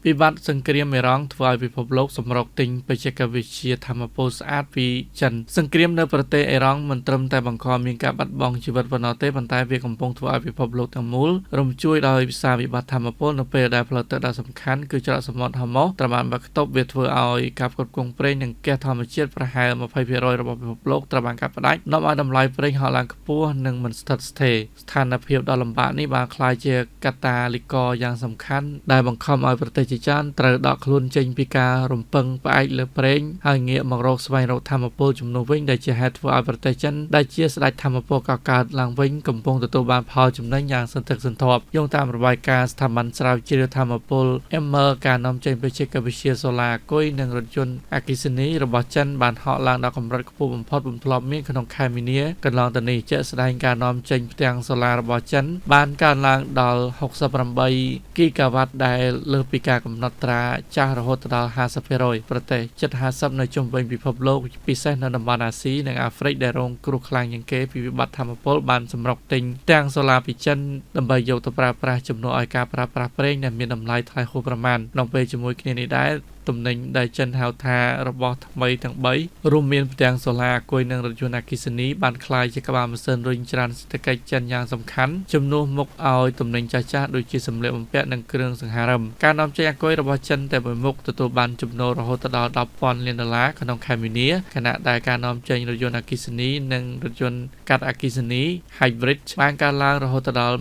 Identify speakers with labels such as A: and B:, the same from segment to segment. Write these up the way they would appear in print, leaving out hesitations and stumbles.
A: វិបត្តិសង្គ្រាមអ៊ីរ៉ង់ធ្វើឲ្យពិភពលោកសម្រុកទិញបច្ចេកវិទ្យាថាមពលស្អាតពីចិនសង្គ្រាមនៅប្រទេសអ៊ីរ៉ង់មិនត្រឹមតែបង្កមានការបាត់បង់ជីវិតប៉ុណ្ណោះទេប៉ុន្តែវាកំពុងធ្វើឲ្យពិភពលោកទាំងមូលរំជួយដោយសារវិបត្តិថាមពលនៅពេលដែលផ្លូវទឹកដ៏សំខាន់គឺច្រកសមុទ្រហូម៉ូសត្រូវបានបាក់ខ្ទប់វាធ្វើឲ្យការផ្គត់ផ្គង់ប្រេងនិងហ្គាសធម្មជាតិប្រហែល20%របស់ពិភពលោកត្រូវបានកាត់ផ្តាច់នាំឲ្យតម្លៃប្រេងហក់ឡើងខ្ពស់និងមិនស្ថិតស្ថេរស្ថានភាពដ៏លំបាកនេះបានក្លាយជាកត្តាលិករយ៉ាងសំខាន់ដែលបង្ខំឲ្យប្រទេសជាច្រើនត្រូវដកខ្លួនចេញពីការរំពឹងផ្អែកលើប្រេងហើយងាកមករកស្វែងរកថាមពលជំនួសវិញដែលជាហេតុធ្វើឲ្យប្រទេសចិនដែលជាស្ដេចថាមពលកកើតឡើងវិញកំពុងទទួលបានផលចំណេញយ៉ាងសន្ធឹកសន្ធាប់យោងតាមរបាយការណ៍ស្ថាប័នស្រាវជ្រាវថាមពល Emmer ការនាំចេញបច្ចេកវិទ្យាសូឡាអាគុយនិងរថយន្តអគ្គិសនីរបស់ចិនបានហក់ឡើងដល់កម្រិតខ្ពស់បំផុតពុំធ្លាប់មានក្នុងខែមីនាកន្លងទៅនេះជាក់ស្ដែងការនាំចេញផ្ទាំងសូឡារបស់ចិនបានកើនឡើងដល់68គីហ្គាវ៉ាត់ដែលលើសពីការកំណត់ត្រាចាស់រហូតដល់50%ប្រទេសជិត50នៅជុំវិញពិភពលោកពិសេសនៅតំបន់អាស៊ីនិងអាហ្វ្រិកដែលរងគ្រោះខ្លាំងជាងគេពីវិបត្តិថាមពលបានសម្រុកទិញផ្ទាំងសូឡាពីចិនដើម្បីយកទៅប្រើប្រាស់ជំនួសឲ្យការប្រើប្រាស់ប្រេងដែលមានតម្លៃថ្លៃហួសប្រមាណក្នុងពេលជាមួយគ្នានេះដែរទំនិញដែលចិនហៅថារបស់ថ្មីទាំង3រួមមានផ្ទាំងសូឡាអាគុយនិងរថយន្តអគ្គិសនីបានក្លាយជាក្បាលម៉ាស៊ីនរុញច្រានសេដ្ឋកិច្ចចិនយ៉ាងសំខាន់ជំនួសមុខឲ្យទំនិញចាស់ៗដូចជាសម្លៀកបំពាក់និងគ្រឿងសង្ហារឹមការនាំចេញអាគុយរបស់ចិនតែមួយមុខទទួលបានចំណូលរហូតដល់10,000លានដុល្លារក្នុងខែមីនាខណៈដែលការនាំចេញរថយន្តអគ្គិសនីនិងរថយន្តកាត់អគ្គិសនី Hybrid បានកើនឡើងរហូតដល់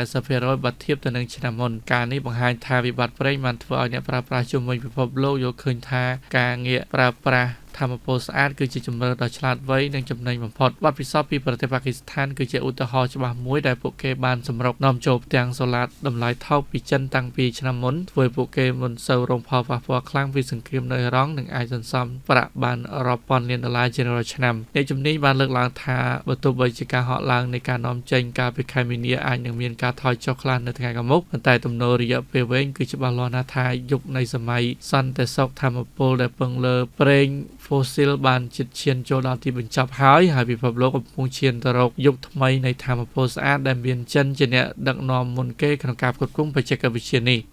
A: 140%បើធៀបទៅនឹងឆ្នាំមុនការនេះបង្ហាញថាវិបត្តិប្រេងបានធ្វើឲ្យអ្នកប្រើប្រាស់ជុំវិញពិភពលោកយល់ឃើញថាការងាកប្រើប្រាស់ថាមពលស្អាតគឺជាជម្រើសដ៏ឆ្លាតវៃនិងចំណេញបំផុតបទពិសោធន៍ពីប្រទេសប៉ាគីស្ថានគឺជាឧទាហរណ៍ច្បាស់មួយដែលពួកគេបានសម្រុកនាំចូលផ្ទាំងសូឡាតម្លៃថោកពីចិនតាំងពីឆ្នាំមុនធ្វើឲ្យពួកគេមិនសូវរងផលប៉ះពាល់ខ្លាំងពីសង្គ្រាមនៅអ៊ីរ៉ង់និងអាចសន្សំប្រាក់បានរាប់ពាន់លានដុល្លារជារៀងរាល់ឆ្នាំអ្នកជំនាញបានលើកឡើងថាបើទោះបីជាការហក់ឡើងនៃការនាំចេញកាលពីខែមីនាអាចនឹងមានការថយចុះខ្លះនៅថ្ងៃខាងមុខប៉ុន្តែទំនោររយៈពេលវែងគឺច្បាស់លាស់ណាស់ថាយុគនៃសម័យសន្តិសុខថាមពលដែលពឹងលើប្រេង fossil បានជិតឈានចូលដល់ទីបញ្ចប់ហើយហើយពិភពលោកកំពុងឈានទៅរកយុគថ្មីនៃថាមពលស្អាតដែលមានចិនជាអ្នកដឹកនាំមុនគេក្នុងការផ្គត់ផ្គង់បច្ចេកវិទ្យានេះ។